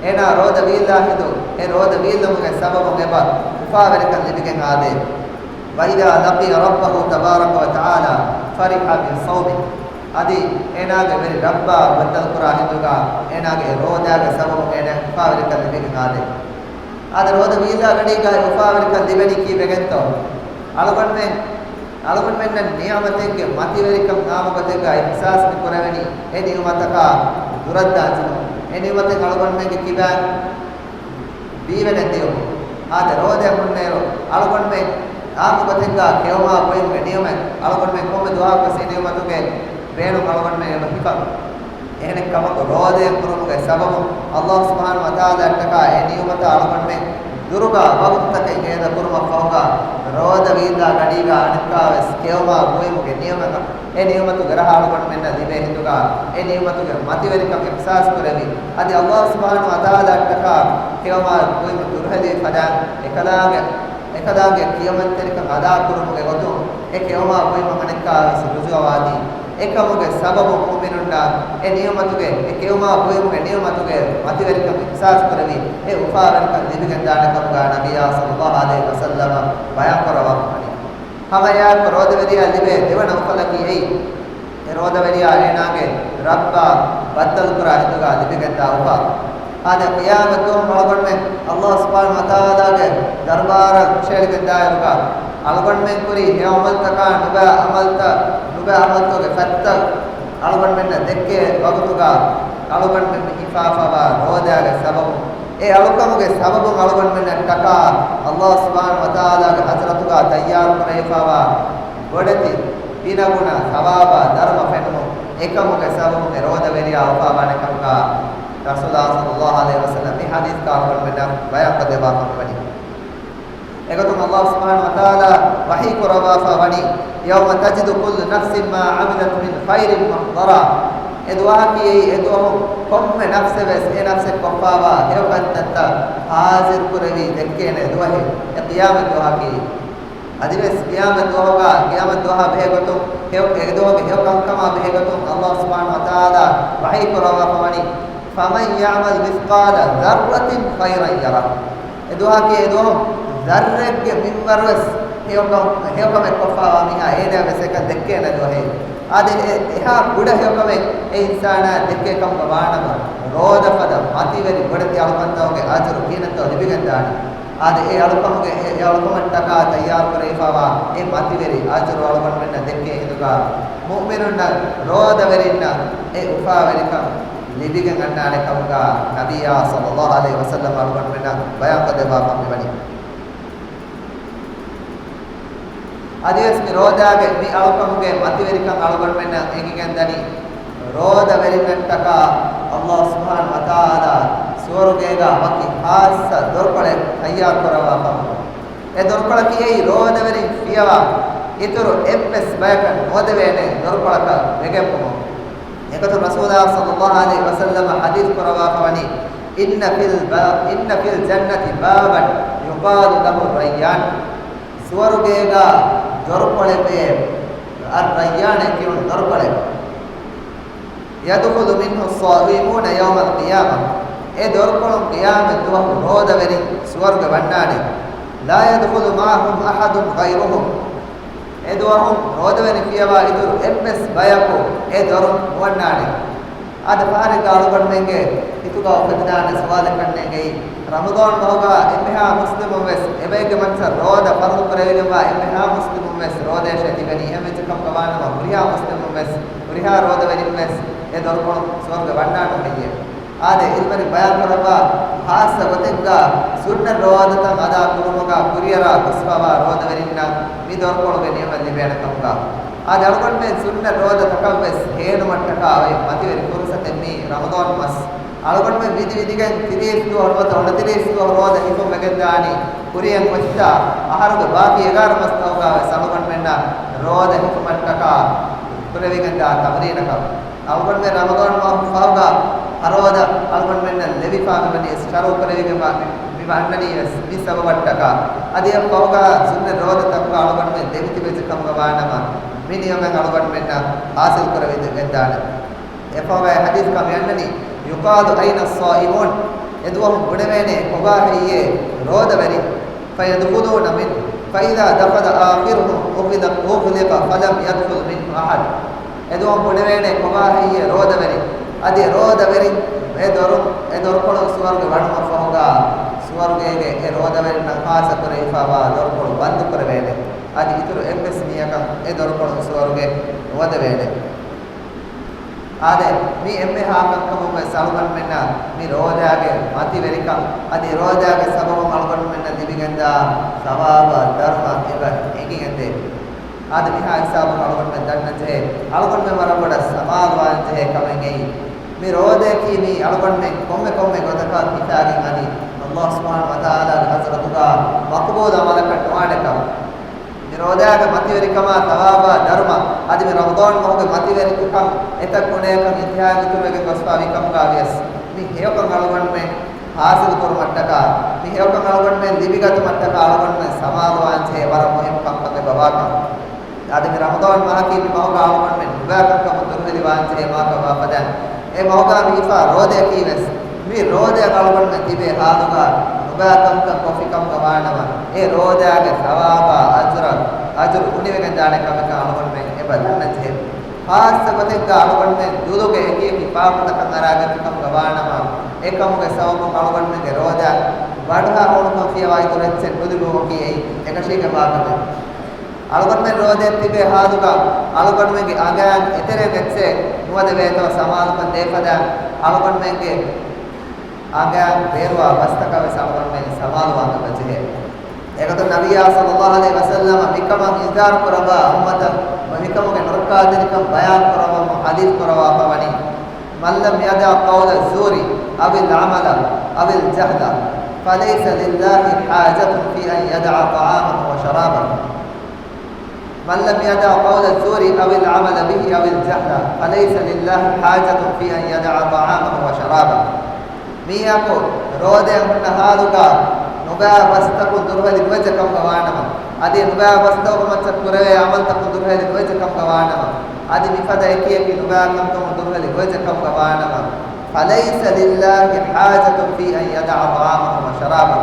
އޭނާ ރޯދަ ވީއްލާ ހިނދު، އެ ރޯދަ ވީއްލުމުގެ ސަބަބުން އެބަ އުފާވެރިކަން ލިބިގެން އާދޭ. وإذا لقي ربه تبارك وتعالى فرح بصومه، އަދި އޭނާގެ ވެރި ރައްބާ ބައްދަލުކުރާ ހިނދުގަ އޭނާގެ އެ ރޯދާގެ ސަބަބުން އޭނާ އުފާވެރިކަން ލިބިގެން އާދޭ. އާދެ، ރޯދަ ވީއްލާ ގަޑީގައި އުފާވެރިކަން ލިބެނީ ކީއްވެގެންތޯ؟ އަޅުގަނޑުމެން، އަޅުގަނޑުމެންނަށް ނިޢުމަތެއްގެ މަތިވެރިކަން ހާމަ ގޮތެއްގަ އިޙްސާސް މި ކުރެވެނީ އެ ނިޢުމަތަކާ ދުރަށްދާންޖެހުން. އެ ނިޢުމަތެއް އަޅުގަނޑުމެންގެ ކިބައިން ބީވެގެން ދިޔުމުން. އާދެ، ރޯދައަށް ހުންނައިރު އަޅުގަނޑުމެން ހާމަ ގޮތެއްގަ ކެއުމާ ބުއިމުގެ ނިޢުމަތް އަޅުގަނޑުމެން ކޮންމެ ދުވަހަކުވެސް އެ ނިޢުމަތުގެ ބޭނުން އަޅުގަނޑުމެން އެބަ ހިފަން. އެހެނެއްކަމަކު، ރޯދައެއް ކުރުމުގެ ސަބަބުން ﷲ ސުބްޙާނަހޫ ވަތަޢާލާއަށްޓަކާ އެ ނިޢުމަތާ އަޅުގަނޑުމެން ދުރުގަ ވަގުތުތަކެއް ހޭދަކުރުމަށްފަހުގަ، ރޯދަ ވީއްލާ ގަޑީގަ އަނެއްކާވެސް ކެއުމާ ބުއިމުގެ ނިޢުމަތަށް، އެ ނިޢުމަތުގެ ރަހަ އަޅުގަނޑުމެންނަށް ލިބޭ ހިނދުގަ، އެ ނިޢުމަތުގެ މަތިވެރިކަން އިޙްސާސް ކުރެވި، އަދި ﷲ ސުބްޙާނަހޫ ވަތަޢާލާއަށްޓަކާ ކެއުމާ ބުއިމު ދުރުހެލި ފަދައިން އެކަލާނގެ، އެކަލާނގެ ކިޔަމަންތެރިކަން އަދާކުރުމުގެ ގޮތުން އެ ކެއުމާ ބުއިމު އަނެއްކާވެސް ރުޖުއަވާދީ. އެކަމުގެ ސަބަބުން މުއުމިނުންނަށް އެ ނިޢުމަތުގެ، އެ ކެއުމާ ބުއިމުގެ ނިޢުމަތުގެ މަތިވެރިކަން އިޙްސާސް ކުރެވި، އެ އުފާވެރިކަން ލިބިގެންދާނެ ކަމުގަ ނަބިއްޔާ ޞައްލައްލާހު ޢަލައިހި ވަސައްލަމަ ބަޔާންކުރައްވާފަވަނީ. ހަމައެއާއެކު ރޯދަވެރިޔާ ލިބޭ ދެވަނަ އުފަލަކީ އެއީ، އެ ރޯދަވެރިޔާ އޭނާގެ ރައްބާ ބައްދަލުކުރާ ހިނދުގަ ލިބިގެންދާ އުފާ. އާދެ، ޤިޔާމަތް ދުވަހު އަޅުގަނޑުމެން ﷲ ސުބްޙާނަހޫ ވަތަޢާލާގެ ދަރުބާރަށް ހުށައެޅިގެންދާއިރުގަ، އަޅުގަނޑުމެން ކުރި ހެޔޮ ޢަމަލުތަކާ ނުބައި ޢަމަލުތައް، ނުބައި ޢަމަލުތަކުގެ ފަތްތައް އަޅުގަނޑުމެންނަށް ދެއްކޭ ވަގުތުގަ، އަޅުގަނޑުމެން މި ހިފާފަވާ ރޯދާގެ ސަބަބުން، އެ އަޅުކަމުގެ ސަބަބުން އަޅުގަނޑުމެންނަށްޓަކާ ﷲ ސުބްޙާނަހޫ ވަތަޢާލާގެ ޙަޟްރަތުގަ ތައްޔާރު ކުރެވިފަވާ ބޮޑެތި ގިނަގުނަ ޘަވާބާ ދަރުމަ ފެނުމުން، އެކަމުގެ ސަބަބުން އެ ރޯދަވެރިޔާ އުފާވާނެ ކަމުގަ ރަސޫލާ ޞައްލައްލާހު ޢަލައިހި ވަސައްލަމް މި ޙަދީޘްގަ އަޅުގަނޑުމެންނަށް ބަޔާންކޮށްދެއްވާފަ ވަނީ. އެގޮތުން ﷲ ސުބްޙާނަހޫ ވަތަޢާލާ ވަޙީ ކުރައްވާފަ ވަނީ، يوم تجد كل نفس ما عملت من خير محضرا. އެ ދުވަހަކީ އެއީ އެ ދުވަހު ކޮންމެ ނަފްސެއް ވެސް އެ ނަފްސެއް ކޮށްފާވާ ހެޔޮ ކަންތައްތައް ޙާޟިރު ކުރެވި ދެއްކޭނެ ދުވަހެއް އެ ޤިޔާމަތް ދުވަހަކީ. އަދިވެސް ޤިޔާމަތް ދުވަހުގަ، ޤިޔާމަތް ދުވަހާ ބެހޭގޮތުން، ހެޔޮ، އެ ދުވަހުގެ ހެޔޮ ކަންކަމާ ބެހޭގޮތުން ﷲ ސުބްޙާނަހޫ ވަތަޢާލާ ވަޙީ ކުރައްވާފަ ވަނީ، فمن يعمل مثقال ذرة خيرا يره. އެ ދުވަހަކީ އެ ދުވަހު ޒައްރެއްގެ މިންވަރުވެސް ހެޔޮކަން، ހެޔޮކަމެއް ކޮށްފާވާ މީހާ އޭނާ ވެސް އެކަން ދެއްކޭނެ ދުވަހެއް. އާދެ، އެ، އެހާ ކުޑަ ހެޔޮކަމެއް އެ އިންސާނާ ދެއްކޭ ކަމުގަ ވާނަމަ، ރޯދަ ފަދަ މަތިވެރި ބޮޑެތި އަޅުކަންތަކުގެ އަޖުރު ކިހިނެއްތޯ ލިބިގެންދާނެ. އާދެ، އެ އަޅުކަމުގެ، އެ، އެ އަޅުކަމަށްޓަކާ ތައްޔާރުކުރެވިފަވާ އެ މަތިވެރި އަޖުރު އަޅުގަނޑުމެންނަށް ދެއްކޭ ހިނދުގަ، މުއުމިނުންނަށް ރޯދަވެރިންނަށް އެ އުފާވެރިކަން ލިބިގެން އަންނާނެ ކަމުގަ ނަބިއްޔާ ޞައްލައްލާހު ޢަލައިހި ވަސައްލަމް އަޅުގަނޑުމެންނަށް ބަޔާންކޮށްދެއްވާފަ މިވަނީ. އަދިވެސް މި ރޯދާގެ މި އަޅުކަމުގެ މަތިވެރިކަން އަޅުގަނޑުމެންނަށް އެނގިގެން ދަނީ، ރޯދަވެރިންނަށްޓަކާ ﷲ ސުބްޙާނަހޫ ވަތަޢާލާ ސުވަރުގޭގަ ވަކި ޚާއްޞަ ދޮރުކޮޅެއް ތައްޔާރު ކުރައްވާފަ ވަމުން. އެ ދޮރުކޮޅަކީ އެއީ ރޯދަވެރިން ފިޔަވާ އިތުރު އެއްވެސް ބަޔަކަށް ނުވަދެވޭނެ ދޮރުކޮޅަކަށް ވެގެންވުމުން. އެގޮތުން ރަސޫލާ ޞައްލައްލާހު ޢަލައިހި ވަސައްލަމަ ޙަދީޘް ކުރައްވާފަ ވަނީ، إن في الب-، إن في الجنة بابا يقال له الريان. ސުވަރުގޭގަ ދޮރުކޮޅެއްވޭ، އައްރައްޔާނޭ ކިޔުނު ދޮރުކޮޅެއް. يدخل منه الصائمون يوم القيامة. އެ ދޮރުކޮޅުން ޤިޔާމަތް ދުވަހު ރޯދަވެރިން ސުވަރުގެ ވަންނާނެ. لا يدخل معهم أحد غيرهم. އެ ދުވަހުން ރޯދަވެރިން ފިޔަވާ އިތުރު އެއްވެސް ބަޔަކު އެ ދޮރުން ނުވަންނާނެ. އާދެ، ފަހަރެއްގަ އަޅުގަނޑުމެންގެ ހިތުގަ އުފެދިދާނެ ސުވާލެއް ކަންނޭނގެއީ، ރަމަޟާން މަހުގަ އެންމެހާ މުސްލިމުން ވެސް އެބައެއްގެ މައްޗަށް ރޯދަ ފަރުޟު ކުރެވިގެންވާ އެންމެހާ މުސްލިމުން ވެސް ރޯދައަށޭ ތިބެނީ. އެހެންވެއްޖެ ކަމުގަ ވާނަމަ، ހުރިހާ މުސްލިމުން ވެސް، ހުރިހާ ރޯދަވެރިން ވެސް އެ ދޮރުކޮޅުން ސުވަރުގެ ވަންނާނެ ހެއްޔޭ؟ އާދެ، އިލްމުވެރިން ބަޔާން ކުރައްވާ ޚާއްޞަ ގޮތެއްގަ ސުންނަތް ރޯދަތައް އަދާ ކުރުމުގަ ކުރިއަރާ ގޮސްފަވާ ރޯދަވެރިންނަށް މި ދޮރުކޮޅުގެ ނިޢުމަތް ލިބޭނެ ކަމުގަ. އާދެ، އަޅުގަނޑުމެން ސުންނަތް ރޯދަ ތަކަށް ވެސް ހޭނުމަށްޓަކާ އޮތް މަތިވެރި ފުރުސަތެއް މީ ރަމަޟާން މަސް. އަޅުގަނޑުމެން ވިދި ވިދިގެން ތިރީސް ދުވަހު ނުވަތަ އޮނަތިރީސް ދުވަހު ރޯދަ ހިފަން ވެގެންދާނީ ކުރިއަށް އޮތްތާ އަހަރުގެ ބާކީ އެގާރަ މަސްތަކުގަ ވެސް އަޅުގަނޑުމެންނަށް ރޯދަ ހިފުމަށްޓަކާ ކުރެވިގެންދާ ތަމްރީނަކަށް. އަޅުގަނޑުމެން ރަމަޟާން މަހު ފަހުގަ ހަރޯދަ އަޅުގަނޑުމެންނަށް ލެވިފާ މިވަނީ އިސް ޝަރުޢު ކުރެވިގެންވާ މި، މި ވަންނަނީ ވެސް މި ސަބަބަށްޓަކާ. އަދި އެއަށް ފަހުގަ ސުންނަތް ރޯދަ ތަކުގަ އަޅުގަނޑުމެން ދެމިތިބެއްޖެ ކަމުގަ ވާނަމަ، މި ނިޢުމަތް އަޅުގަނޑުމެންނަށް ޙާޞިލް ކުރެވިގެންދާނެ. އެފަހުގައި ޙަދީޘްގަ މި އަންނަނީ، يقال أين الصائمون؟ އެދުވަހު ބުނެވޭނެ ކޮބާ ހެއްޔޭ ރޯދަވެރިން؟ فيدخلون منه، فإذا دخل آخرهم أغلق، أغلق فلم يدخل منه أحد. އެދުވަހު ބުނެވޭނެ ކޮބާ ހެއްޔޭ ރޯދަވެރިން؟ އަދި ރޯދަވެރިން އެ ދޮރު، އެ ދޮރުކޮޅުން ސުވަރުގެ ވަނުމަށްފަހުގަ، ސުވަރުގޭގެ އެ ރޯދަވެރިންނަށް ޚާއްޞަ ކުރެވިފައިވާ ދޮރުކޮޅު ބަންދު ކުރެވޭނެ. އަދި އިތުރު އެއްވެސް މީހަކަށް އެ ދޮރުކޮޅުން ސުވަރުގެ ނުވަދެވޭނެ. އާދެ، މި އެންމެހާ ކަންކަމުން ވެސް އަޅުގަނޑުމެންނަށް މި ރޯދާގެ މަތިވެރިކަން އަދި ރޯދާގެ ސަބަބުން އަޅުގަނޑުމެންނަށް ލިބިގެންދާ ސަވާބާ ދަރުމަ އެބަ އެނގިގެންދޭ. އާދެ، މިހާ ހިސާބުން އަޅުގަނޑުމެން ދަންނަންޖެހޭ، އަޅުގަނޑުމެން ވަރަށް ބޮޑަށް ސަމާލުވާންޖެހޭ ކަމެއް އެއީ. މި ރޯދައަކީ މީ އަޅުގަނޑުމެން ކޮންމެ ކޮންމެ ގޮތަކަށް ހިފާގެން އަނި، ﷲ ސުބްޙާނަހޫ ވަތަޢާލާގެ ޙަޟްރަތުގަ މަޤުބޫލު ޢަމަލަކަށް ނުވާނެ ކަމަށް. މި ރޯދާގެ މަތިވެރިކަމާ ސަވާބާ ދަރުމަ، އަދި މި ރަމަޟާން މަހުގެ މަތިވެރިކަން އެތައް ގުނަޔަކަށް އިންތިހާއަށް އިތުރުވެގެން ގޮސްފާވި ކަމުގަ ވިޔަސް، މި ހެޔޮކަން އަޅުގަނޑުމެން ޙާޞިލު ކުރުމަށްޓަކާ، މި ހެޔޮކަން އަޅުގަނޑުމެން ލިބިގަތުމަށްޓަކާ އަޅުގަނޑުމެން ސަމާލުވާންޖެހޭ ވަރަށް މުހިންމު ކަންކަމެއް ވާކަން. އަދި މި ރަމަޟާން މަހަކީ މި މަހުގަ އަޅުގަނޑުމެން ނުބައި ކަންކަމުން ދުރުހެލިވާންޖެހޭ މަހަކަށް ވާފަދައިން، އެ މަހުގަ މި ހިފާ ރޯދައަކީ ވެސް، މި ރޯދައަށް އަޅުގަނޑުމެން ތިބޭ ޙާލުގަ ނުބައި ކަންކަން ކޮށްފި ކަމުގަ ވާނަމަ، އެ ރޯދާގެ ސަވާބާ އަޖުރަށް، އަޖުރު އުނިވެގެންދާނެ ކަމަކަށް އަޅުގަނޑުމެން އެބަ ދަންނަންޖެހޭ. ޚާއްޞަ ގޮތެއްގަ އަޅުގަނޑުމެން ދުލުގެ އެކިއެކި ފާފަތަކަށް އަރާގަތް ކަމުގަ ވާނަމަ، އެކަމުގެ ސަބަބުން އަޅުގަނޑުމެންގެ ރޯދާ ބަނޑުހާ ހޫނުކަން ފިޔަވާ އިތުރު އެއްޗެއް ނުލިބުމަކީ އެއީ އެކަށީގެންވާ ކަމެއް. އަޅުގަނޑުމެން ރޯދައަށް ތިބޭ ޙާލުގަ އަޅުގަނޑުމެންގެ އަނގައިން އެތެރެއަށް އެއްޗެއް ނުވަދެވޭތޯ ސަމާލުކަން ދޭފަދައިން އަޅުގަނޑުމެންގެ އަނގައިން ބޭރުވާ ބަސްތަކަށް ވެސް އަޅުގަނޑުމެން ސަމާލުވާން އެބަޖެހޭ. އެގޮތުން ނަބިއްޔާ ޞައްލައްލާހު ޢަލައިހި ވަސައްލަމަ މިކަމަށް އިންޒާރު ކުރައްވާ އުއްމަތަށް މިކަމުގެ ނުރައްކާތެރިކަން ބަޔާން ކުރައްވަމުން ޙަދީޘް ކުރައްވާފަ ވަނީ، من لم يدع قول الزور أو العمل أو الجهل فليس لله حاجة في أن يدع طعامه وشرابه. من لم يدع قول الزور أو العمل به أو الجهل فليس لله حاجة في أن يدع طعامه وشرابه. މީހަކު ރޯދައަށް ހުންނަ ޙާލުގަ ނުބައި ބަސްތަކުން ދުރުހެލި ނުވެއްޖެ ކަމުގަ ވާނަމަ، އަދި ނުބައި ބަސްތަކުގެ މައްޗަށް ކުރެވޭ ޢަމަލުތަކުން ދުރުހެލި ނުވެއްޖެ ކަމުގަ ވާނަމަ، އަދި މިފަދަ އެކިއެކި ނުބައި ކަންކަމުން ދުރުހެލި ނުވެއްޖެ ކަމުގަ ވާނަމަ، فليس لله حاجة في أن يدع طعامه وشرابه.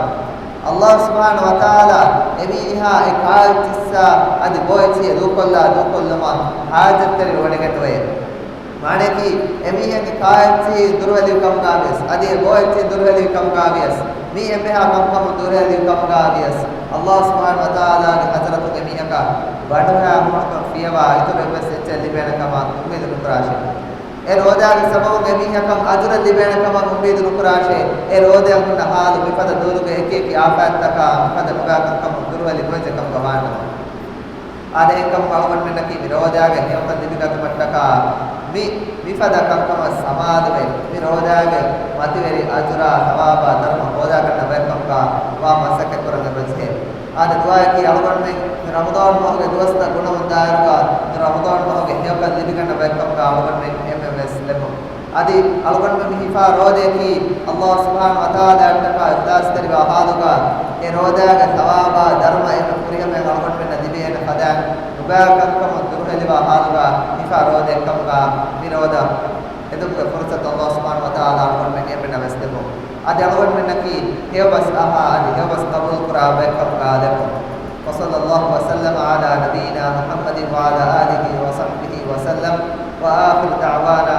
ﷲ ސުބްޙާނަހޫ ވަތަޢާލާ އެމީހާ އެ ކާއެއްޗިއްސާ އަދި ބޯއެއްޗިއެއް ދޫކޮށްލާ ދޫކޮށްލުމަށް ޙާޖަތްތެރިވެވަޑައިގަތުވޭ. މާނައަކީ، އެމީހެއްގެ ކާއެއްޗިހި ދުރުހެލި ކަމުގަ ވިޔަސް، އަދި އެ ބޯއެއްޗިހި ދުރުހެލި ކަމުގަ ވިޔަސް، މި އެންމެހާ ކަންކަމުން ދުރުހެލި ކަމުގަ ވިޔަސް، ﷲ ސުބްޙާނަހޫ ވަތަޢާލާގެ ޙަޟްރަތުގެ މީހަކަށް ބަނޑުހާ ހޫނުކަން ފިޔަވާ އިތުރު އެއްވެސް އެއްޗެއް ލިބޭނެ ކަމަށް އުއްމީދު ނުކުރާށޭ. އެ ރޯދާގެ ސަބަބުން އެމީހަކަށް އަޖުރެއް ލިބޭނެ ކަމަށް އުއްމީދު ނުކުރާށޭ. އެ ރޯދައަށް ހުންނަ ޙާލު މިފަދަ ދުވަހުގެ އެކި އެކި އާފާތްތަކާ މިފަދަ ނުބައި ކަންކަމުން ދުރުހެލި ނުވެއްޖެ ކަމުގަ ވާނަމަ. އާދެ، އެހެންކަމުން އަޅުގަނޑުމެންނަކީ މި ރޯދާގެ ހެޔޮކަން ލިބިގަތުމަށްޓަކާ މި މިފަދަ ކަންކަމަށް ސަމާލުވެ، މި ރޯދާގެ މަތިވެރި އަޖުރާ ސަވާބާ ދަރުމަ ހޯދާގަންނަ ބައެއްކަމުގަ ވާ މަސައްކަތް ކުރަން އެބަޖެހޭ. އާދެ، ދުޢާއަކީ އަޅުގަނޑުމެން މި ރަމަޟާން މަހުގެ ދުވަސްތައް ގުނަވަން ދާއިރުގަ މި ރަމަޟާން މަހުގެ ހެޔޮކަން ލިބިގަންނަ ބައެއްކަމުގަ އަޅުގަނޑުމެން އެންމެން ވެސް ލެއްވުން. އަދި އަޅުގަނޑުމެން މި ހިފާ ރޯދައަކީ ﷲ ސުބްޙާނަހޫ ވަތަޢާލާއަށްޓަކާ އިޚްލާޞްތެރިވާ ޙާލުގަ އެ ރޯދާގެ ސަވާބާ ދަރުމަ އެންމެ ފުރިހަމައިން އަޅުގަނޑުމެންނަށް ލިބޭނެ ފަދައިން ނުބައި ކަންކަމުން ދުރުހެލިވާ ޙާލުގަ ހިފާ ރޯދައެއްކަމުގަ މި ރޯދަ އެދުމުގެ ފުރުޞަތު ﷲ ސުބްޙާނަހޫ ވަތަޢާލާ އަޅުގަނޑުމެން އެ ވެސް ދެމުން. އަދި އަޅުގަނޑުމެންނަކީ ހެޔޮބަސް އަހާ އަދި ހެޔޮބަސް ޤަބޫލުކުރާ ބައެއްކަމުގަ ދެމުން. وصلى الله وسلم على نبينا محمد وعلى آله وصحبه وسلم، وآخر دعوانا